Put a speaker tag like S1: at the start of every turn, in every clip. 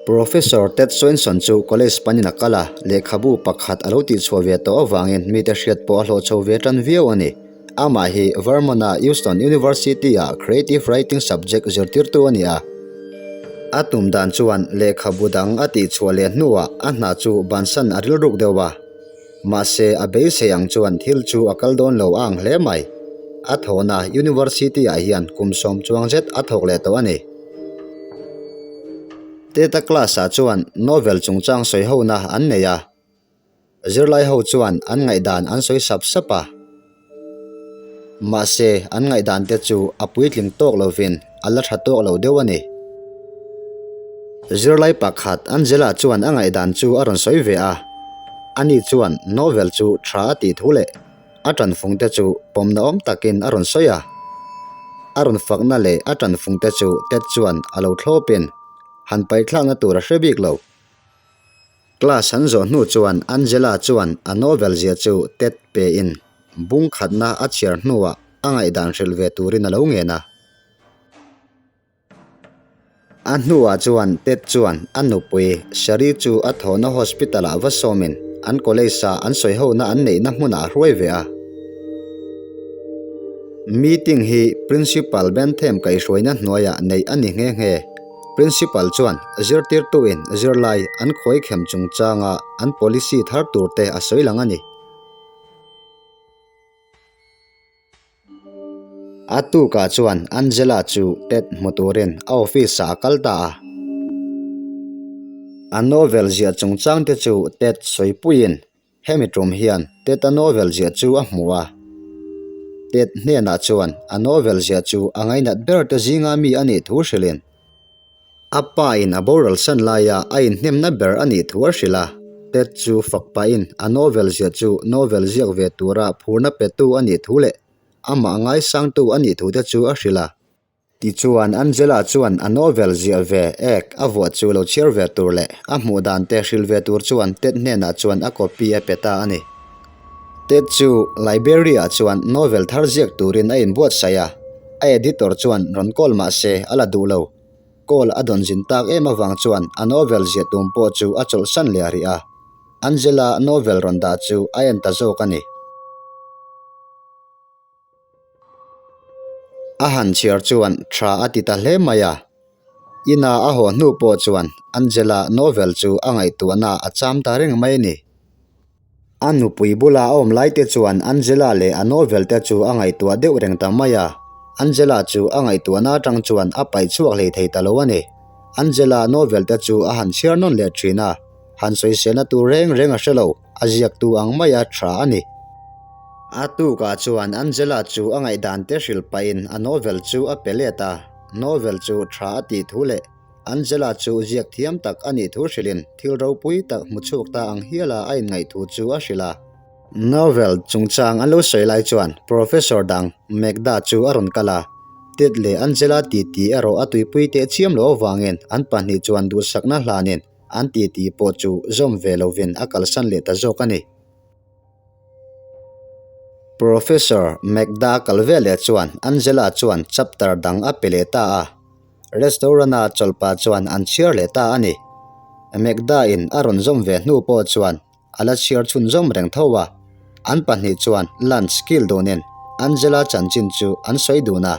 S1: Professor Ted Swenson chu college panin a kal a, lehkhabu pakhat a lo tihchhuah ve tawh avangin mite hriat pawh a hlawh chho ve tan viau a ni. Amah hi Vermont-a Houston University-ah Creative Writing subject zirtirtu a ni a. A tum dan chuan lehkhabu dang a tihchhuah leh hnuah a hna chu bansan a rilruk deuh a. Mahse, a beisei ang chuan thil chu a kal dawn lo a ang hle mai. A thawhna University-ah hian kum sawm chuang zet a thawk leh tawh a ni. Teta class-ah chuan novel chungchang sawi hona an nei a. Zirlai ho chuan an ngaihdan an sawi sap sap a. Mahse, an ngaihdan te chu a puitling tawk lovin a la tha tawk lo deuh a ni. Zirlai pakhat Angela chuan a ngaihdan chu a rawn sawi ve a. Ani chuan novel chu tha a tih thu leh a tanfung te chu pawmna awm takin a rawn sawi a. A rawn fakna leh a tanfung te chu Ted chuan a lo thlawpin han paihthlakna tur a hre bik lo. Class an zawh hnu chuan Angela chuan a novel zia chu Ted pein bung khatna a chhiar hnuah a ngaihdan hrilh ve turin a lo ngen a. A hnuah chuan Ted chuan a nupui Sherry chu a thawhna hospital-ah va sawmin an college-a an sawihona an neihna hmunah a hruai ve a. Meeting hi Principal Bentham kaihhruaina hnuaiah neih a ni nghe nghe. Principal chuan zirtirtuin zirlai an khawi khem chungchanga an policy thar tur te a sawi lang a ni. A tukah chuan Angela chu Ted hmu turin a office ah a kal ta a. A novel ziah chungchang te chu Ted sawipuiin Hemi tum hian Ted-a novel ziah chu a hmu a. Ted hnenah chuan a novel ziah chu a ngainat ber te zinga mi a nih thu hrilhin, a pa in a boral san laia a inhnemna ber a nih thu a hrilh a. Ted chu fak pahin a novel ziah chu novel ziak ve tura phurna petu a nih thu leh amah ngaisangtu a nih thu te chu a hrilh a. Tichuan, Angela chuan a novel ziah ve ek a vuah chu lo chhiar ve tur leh a hmuh dan te hrilh ve tur chuan Ted hnenah chuan a copy a pe ta a ni. Ted chu library-ah chuan novel thar ziak turin a inbuatsaih a, a editor chuan rawn call mah se a la duh lo. Call a dawn zin tak em avang chuan a novel ziah tum pawh chu a chawlhsan leh rih a. Angela novel rawn dah chu a en ta zawk a ni. A han chhiar chuan tha a ti ta hle mai a. Ina a haw hnu pawh chuan Angela novel chu a ngaihtuahna a cham ta reng mai a ni. A nupui bula a awm lai te chuan Angela leh a novel te chu a ngaihtuah deuh reng ta mai a. Angela chu a ngaihtuahna atang chuan a paih chhuak hlei thei ta lo a ni. Angela novel te chu a han chhiar nawn leh thin a, han sawiselna tur reng reng a hre lo, a ziaktu ang maia tha a ni. A tukah chuan Angela chu a ngaihdan te hrilh pahin a novel chu a pe let a, novel chu tha a tih thu leh Angela chu ziak thiam tak a nih thu hrilhin thil ropui tak hmu chhuak ta ang hiala a inngaih thu chu a hrilh a. Novel chungchang an lo sawi lai chuan Professor dang Magda chu a rawn kal a, Ted leh Angela titi erawh a tuipui tehchiam loh avangin an pahnih chuan duhsakna hlanin an titi pawh chu zawm ve lovin a kalsan leh ta zawk a ni. Professor Magda kal veleh chuan Angela chuan chapter dang a pe leh ta a, restaurant-a chawlhpah chuan an chhiar leh ta a ni. Magda in a rawn zawm ve hnu pawh chuan a la chhiar chhunzawm reng tho a, an pahnih chuan lunch kil dunin Angela chanchin chu an sawi dun a.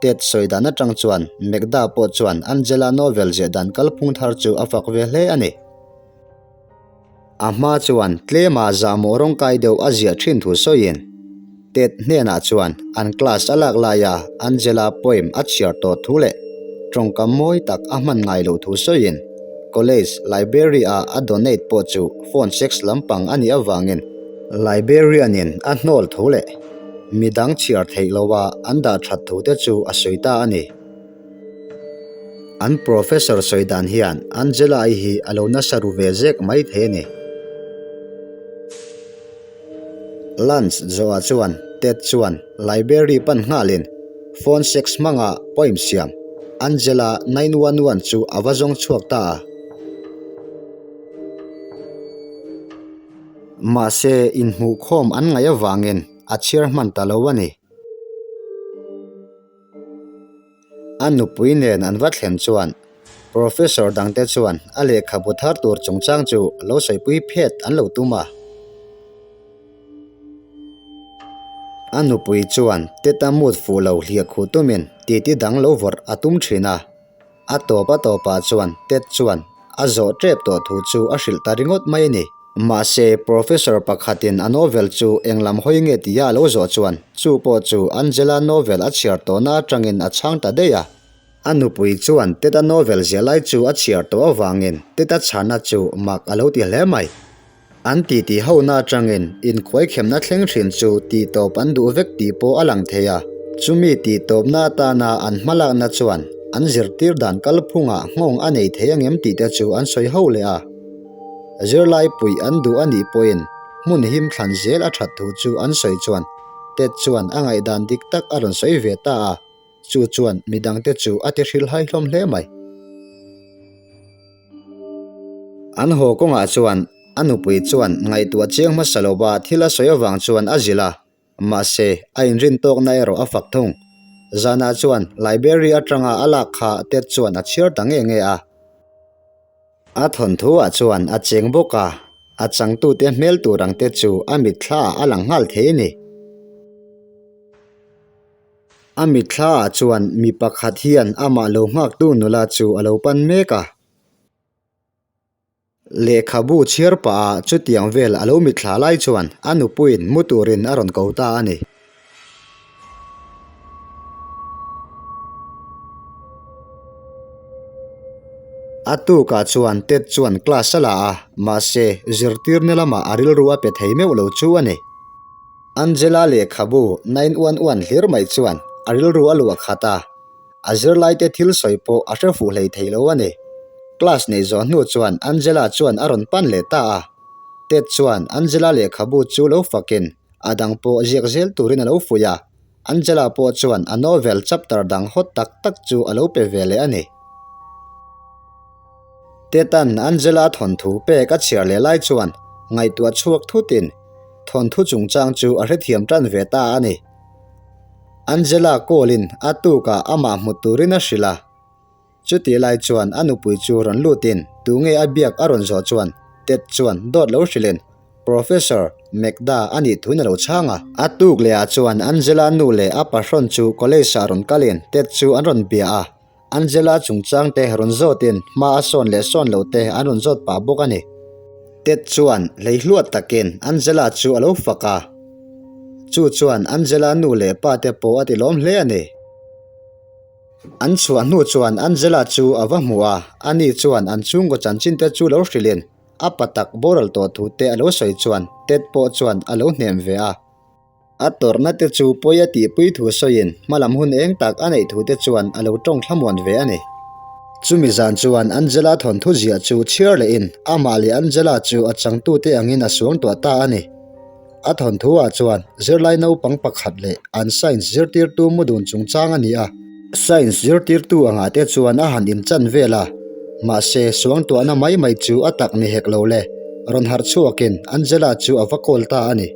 S1: Ted sawi dan atang chuan Magda pawh chuan Angela novel ziah dan kalphung thar chu a fak ve hle a ni. A hma chuan tlema zahmawh rawngkai deuh a ziah thin thu sawiin Ted hnenah chuan an class a lak laia Angela poem a chhiar tawh thu leh tawngkam mawi tak a hman ngai loh thu sawiin college library-a a donate pawh chu phone sex lampang a nih avangin librarian-in a hnawl thu leh midang chhiar theih loha an dah that thu te chu a sawi ta a ni. An professor sawi dan hian Angela-i hi a lo nasa ru ve zek mai thei a ni. Lunch zawhah chuan Ted chuan library pan nghalin phone sex hmanga poem siam Angela 911 chu a va zawng chhuak ta a. Mahse inhmuhkhawm an ngaih avangin a chhiar hman ta lo a ni. A nupui nen an va thlen chuan Professor dangte chuan a lehkhabu thar tur chungchang chu lo sawipui phet an lo tum a. A nupui chuan Teta mut fuh lo hliah khuh tumin titi dang lo vawrh a tum thin a. A tawp a tawpah chuan Ted chuan a zawh tep tawh thu chu a hrilh ta ringawt mai a ni. Mahse, Professor pakhatin a novel chu eng lam hawi nge tia a lo zawh chuan chu pawh chu Angela novel a chhiar tawhna atangin a chhang ta daih a. A nupui chuan Ted-a novel ziah lai chu a chhiar tawh avangin Ted-a chhana chu mak a lo ti hle mai. An titi hona atangin inkhuaikhemna thleng thin chu tihtawp an duh vek tih pawh a lang thei a. Chumi tihtawpna atana an hmalakna chuan an zirtir dan kalphungah nghawng a nei thei angem tih te chu an sawi ho leh a. Zirlai puih an duh a nih pawhin hmun him thlan zel a that thu chu an sawi chuan Ted chuan a ngaihdan dik tak a rawn sawi ve ta a, chu chuan midangte chu a ti hrilhai hlawm hle mai. An haw kawngah chuan a nupui chuan ngaihtuah chiang hmasa lova thil a sawi avang chuan a zilh a, mahse a inrin tawkna erawh a fak thung. Zanah chuan library atanga a lak kha Ted chuan a chhiar ta nge nge a. A thawnthuah chuan a cheng bawk a, a changtute hmel tur ang te chu a mitthla ah a lang nghal thei a ni. A mitthla ah chuan mi pakhat hian amah lo nghaktu nula chu a lo pan mek a. Lehkhabu chhiar pah ah chutiang vel a lo mitthla lai chuan a nupuiin mu turin a rawn ko ta a ni. A tukah chuan Ted chuan class a la a, mahse zirtirna lamah a rilru a pe thei meuh lo chu a ni. Angela lehkhabu nain uan uan hlir mai chuan a rilru a luah khat a, a zirlaite thil sawi pawh a hre fuh hlei thei lo a ni. Class neih zawh hnu chuan Angela chuan a rawn pan leh ta a. Ted chuan Angela lehkhabu chu lo fakin a dang pawh ziak zel turin a lo fuih a, Angela pawh chuan a novel chapter dang hawt tak tak chu a lo pe ve leh a ni. Tetan Angela thawnthu pek a chhiar leh lai chuan ngaihtuah chhuak thutin thawnthu chungchang chu a hrethiam tan ve ta a ni. Angela call-in a tukah amah hmu turin a hrilh a. Chutih lai chuan a nupui chu rawn lutin tunge a biak a rawn zawh chuan Ted chuan dawt lo hrilhin Professor Magda a nih thuin a lo chhang a. A tuk lehah chuan Angela nu leh a pahrawn chu college-ah rawn kalin Ted chu an rawn bia a. Angela chungchang te rawn zawtin hma a sawn leh sawn loh te an rawn zawt pah bawk a ni. Ted chuan hleihluat takin Angela chu a lo fak a, chu chuan Angela nu leh pa te pawh a ti lawm hle a ni. An chhuah hnu chuan Angela chu a va hmu a, ani chuan an chhungkaw chanchin te chu lo hrilhin a pa tak boral tawh thu te a lo sawi chuan Ted pawh chuan a lo hnem ve a. A tawrhna te chu pawi a tihpui thu sawiin hmalam hun eng tak a neih thu te chuan a lo tawng thlamuan ve a ni. Chumi zan chuan Angela thawnthu ziah chu chhiar lehin amah leh Angela chu a changtute angin a suangtuah ta a ni. A thawnthu ah chuan zirlai naupang pakhat leh an science zirtirtu mu dun chungchang a ni a. Science zirtirtu angah te chuan a han inchan vel a, mahse suangtuahna mai mai chu a tak ni hek lo le, rawn harh chhuakin Angela chu a va call ta a ni.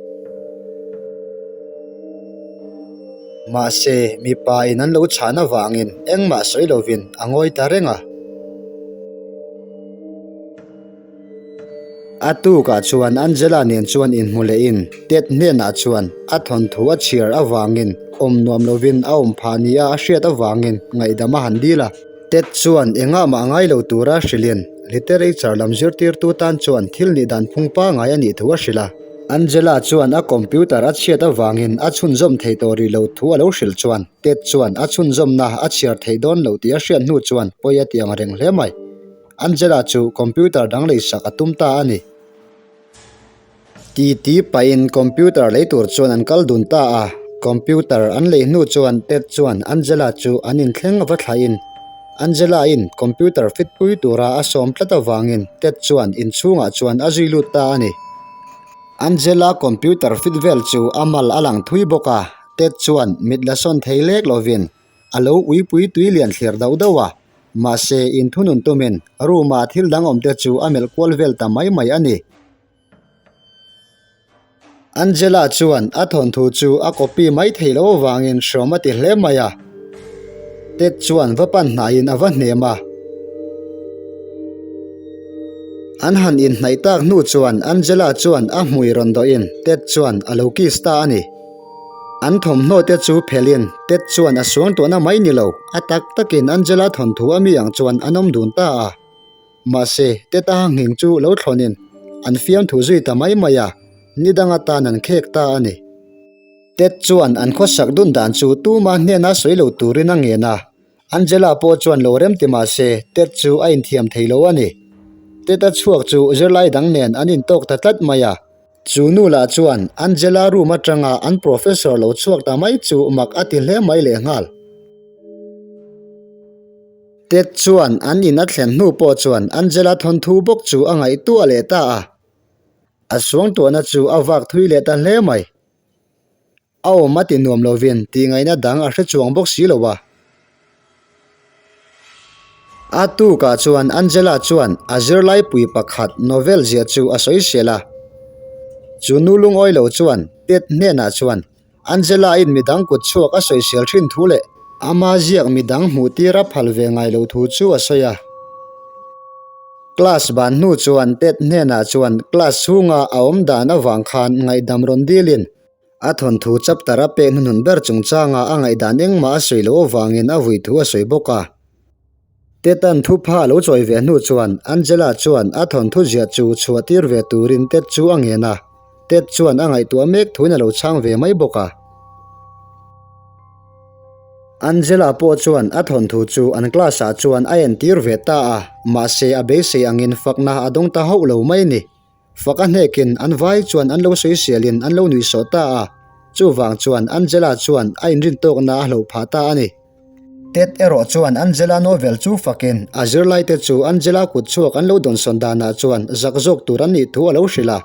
S1: Mahse mipa in an lo chhan avangin engmah sawi lovin a ngawi ta reng a. A tukah chuan Angela nen chuan inhmu lehin Ted hnenah chuan a thawnthu a chhiar avangin awm nuam lovin a awm phah nia a hriat avangin ngaihdam a han dil a. Ted chuan engah mah ngai lo tura hrilhin literature lam zirtirtu tan chuan thil nih dan phung pangai a nih thu a hrilh a. Angela chuan a computer a chhiat avangin a chhunzawm thei tawh rih lo thu a lo hrilh chuan Ted chuan a chhunzawmna a chhiar theih dawn loh tih a hriat hnu chuan pawi a ti ang reng hle mai. Angela chu computer dang lei sak a tum ta a ni. Ti ti pahin computer lei tur chuan an kal dun ta a, computer an lei hnu chuan Ted chuan Angela chu an inthleng va thlahin Angela-in computer fit pui tura a sawm tlat avangin Ted chuan inchhungah chuan a zui lut ta a ni. Angela computer fit vel chu a mal a lang thui bawk a, Ted chuan mit la sawn thei lek lovin a lo uipui tui lian thlir dauh dauh a. Mahse, inthunun tumin room-ah thil dang awmte chu a melh kual vel ta mai mai a ni. Angela chuan a thawnthu chu a copy mai thei lo avangin hrawm a ti hle mai a. Ted chuan va pan hnaihin a va hnem a. An han inhnaih tak hnu chuan Angela chuan a hmui rawn dawhin Ted chuan a lo kiss ta a ni. An thawmhnaw te chu phelhin Ted chuan a suangtuahna mai ni lo, a tak takin Angela thawnthu a mi ang chuan an awm dun ta a. Mahse, Ted a hanghing chu lo thlawnin an fiamthu zui ta mai mai a, ni dang atan an khek ta a ni. Ted chuan an khawsak dun dan chu tuma hnena sawi lo turin a ngen a, Angela pawh chuan lo rem ti mah se Ted chu a inthiam thei lo a ni. Ted-a chhuak chu zirlai dang nen an intawk ta tlat mai a. Chu nu lah chuan Angela room atanga an professor lo chhuak ta mai chu mak a ti hle mai lehnghal. Ted chuan an in a thlen hnu pawh chuan Angela thawnthu bawk chu a ngaihtuah leh ta a. A suangtuahna chu a vak thui leh ta hle mai. A awm a ti nuam lovin tih ngaihna dang a hre chuang bawk si lo a. A tukah chuan Angela chuan a zirlaipui pakhat novel ziah chu a sawi sel a. Chu nu lungawi lo chuan Ted hnenah chuan Angela-in midang kut chhuak a sawisel thin thu leh ama ziak midang hmuh tir a phal ve ngai lo thu chu a sawi a. Class ban hnu chuan Ted hnenah chuan class chhunga a awm dan avang khan ngaihdam rawn dilin A thawnthu chapter a pek hnuhnun ber chungchanga a ngaihdan engmah a sawi loh avangin a vui thu a sawi bawk a. Tetan thupha a lo chawi ve hnu chuan Angela chuan a thawnthu ziah chu chhuah tir ve turin Ted chu a ngen a, Ted chuan a ngaihtuah mek thuin a lo chhang ve mai bawk a. Angela pawh chuan a thawnthu chu an class ah chuan a entir ve ta a, mahse a beisei angin fakna a dawng ta hauh lo mai ni. Fak a hnekin an vai chuan an lo sawiselin an lo nuihsawh ta a, chuvang chuan Angela chuan a inrintawkna a hloh phah ta a ni. Ted erawh chuan Angela novel chu fakin a zirlaite chu Angela kut chhuak an lo dawnsawn danah chuan zak zawk tur an nih thu a lo hrilh a,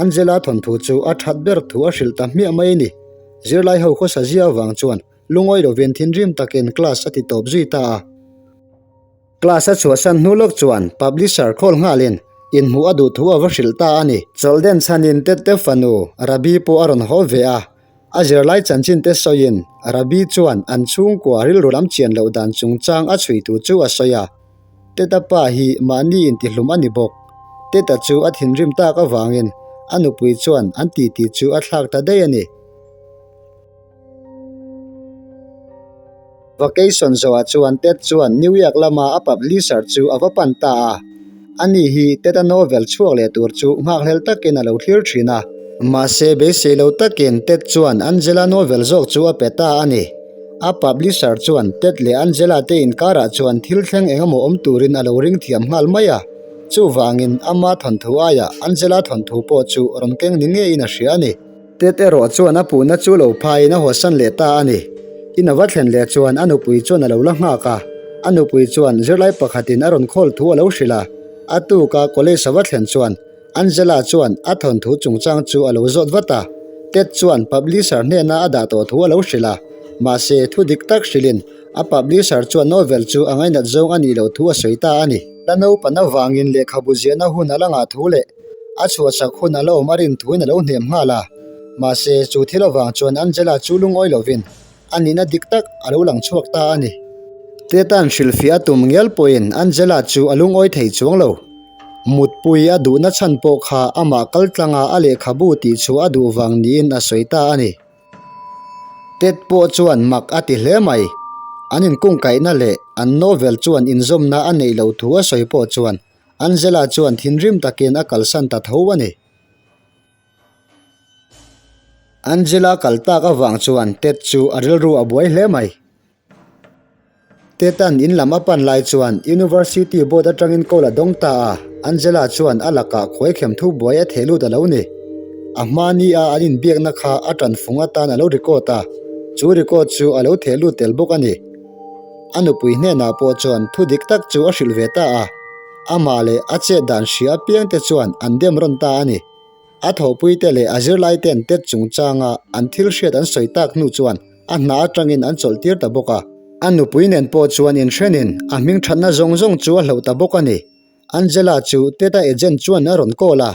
S1: Angela thawnthu chu a that ber thu a hrilh ta hmiah mai a ni. Zirlai ho khawsa zia avang chuan lungawi lovin thinrim takin class a ti tawp zui ta a. Class a chhuahsan hnu lawk chuan publisher call nghalin inhmuh a duh thu a va hrilh ta a ni. Chawlh den chhanin Tette fanu Rabi pawh a rawn haw ve a, a zirlai chanchin te sawiin Rabi chuan an chhungkua rilru lam chian loh dan chungchang a chhui thu chu a sawi a. Teta pa hi mahni intihlum a ni bawk. Teta chu a thinrim tak avangin a nupui chuan an titi chu a thlak ta daih a ni. Vacation zawhah chuan Ted chuan New York lama a publisher chu a va pan ta a. Ani hi Ted-a novel chhuak leh tur chu nghakhlel takin a lo thlir thin a. Mahse beisei lo takin Ted chuan Angela novel zawk chu a pe ta a ni. A publisher chuan Ted leh Angela te inkarah chuan thil thleng engemaw awm turin a lo ring thiam nghal mai a. Chuvangin ama thawnthu aiah Angela thawnthu pawh chu rawn keng ni ngeiin a hria a ni. Ted erawh chuan a puhna chu lo phaiin a hawsan leh ta a ni. In a va thlen leh chuan a nupui chuan a lo la nghak a. A nupui chuan zirlai pakhatin a rawn khawl thu a lo hrilh a. A tuka college a va thlen chuan Angela chuan a thawnthu chungchang chu a lo zawt vat a. Ted chuan publisher hnena a dah tawh thu a lo hrilh a. Mahse, thu dik tak hrilhin a publisher chuan novel chu a ngainat zawng a nih loh thu a sawi ta a ni. La naupan avangin lehkhabu ziahna hun a la ngah thu leh A chhuahsak hun a la awm a rin thuin a lo hnem nghal a. Mahse, chu thil avang chuan Angela chu lungawi lovin a nihna dik tak a lo lang chhuak ta a ni. Tetan hrilhfiah a tum ngial pawhin Angela chu a lungawi thei chuang lo. Mutpui a duhna chhan pawh kha amah kal tlanga a lehkhabu tih chhuah a duh vang niin a sawi ta a ni. Ted pawh chuan mak a ti hle mai. An inkungkaihna leh an novel chuan inzawmna a neih loh thu a sawi pawh chuan Angela chuan thinrim takin a kalsan ta tho a ni. Angela kal tak avang chuan Ted chu a rilru a buai hle mai. Ted-a'n in lam a pan lai chuan University board atangin call a dawng ta a, Angela chuan a lakah khuaikhem thu buai a theh lut a lo ni. A hma ni a an inbiakna kha a tanfung atan a lo record a, chu record chu a lo theh lut tel bawk a ni. A nupui hnenah pawh chuan thu dik tak chu a hrilh ve ta a, amah leh a chet dan hria apiangte chuan an dem rawn ta a ni. A thawhpuite leh a zirlaite'n Ted chungchanga an thil hriat an sawi tak hnu chuan a hna atangin an chawlh tir ta bawk a. A nupui nen pawh chuan inhrenin a hming thatna zawng zawng chu a hloh ta bawk a ni. Angela chu Ted-a agent chuan a rawn call a.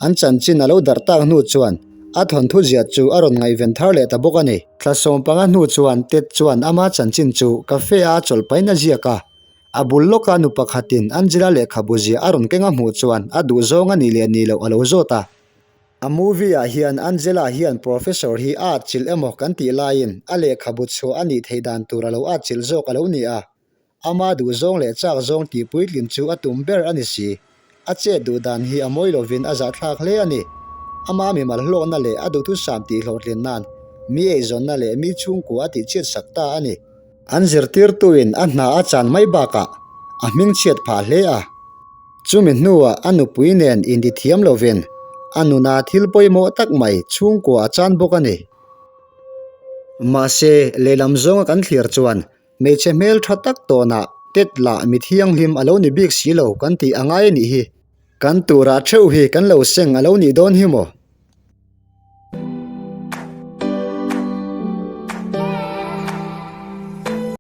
S1: An chanchin a lo darh tak hnu chuan a thawnthu ziah chu a rawn ngaihven thar leh ta bawk a ni. Thla 15 hnu chuan Ted chuan ama chanchin chu cafe-a a chawlh pahin a ziak a. A bul lawka nu pakhatin Angela lehkhabu ziah a rawn keng a hmuh chuan a duhzawng a nih leh nih loh a lo zawt a. A movie ah hian Angela hian Professor hi a atchilh emaw kan tih laiin a lehkhabu chhuah a nih theih dan tur a lo atchilh zawk a lo ni a. Ama duhzawng leh chak zawng tih puitlin chu a tum ber a ni si. A chet duh dan hi a mawi lovin a zahthlak hle a ni. Ama mimal hlawkna leh a duhthusam tih hlawhtlin nan mi eizawnna leh mi chhungkua a tih chhiat sak ta a ni. An zirtirtuin a hna a chan mai bakah a hming chhiat phah hle a. Chumi hnuah a nupui nen intithiam lovin a nuna thil pawimawh tak mai chhungkua a chan bawk a ni. Mahse, lehlam zawnga kan thlir chuan Hmeichhe hmel tha tak tawnah tet lah mi thianghlim a lo ni bik si lo kan tih a ngai a nih hi. Kan turah theuh hi kan lo seng a lo nih dawn hi maw?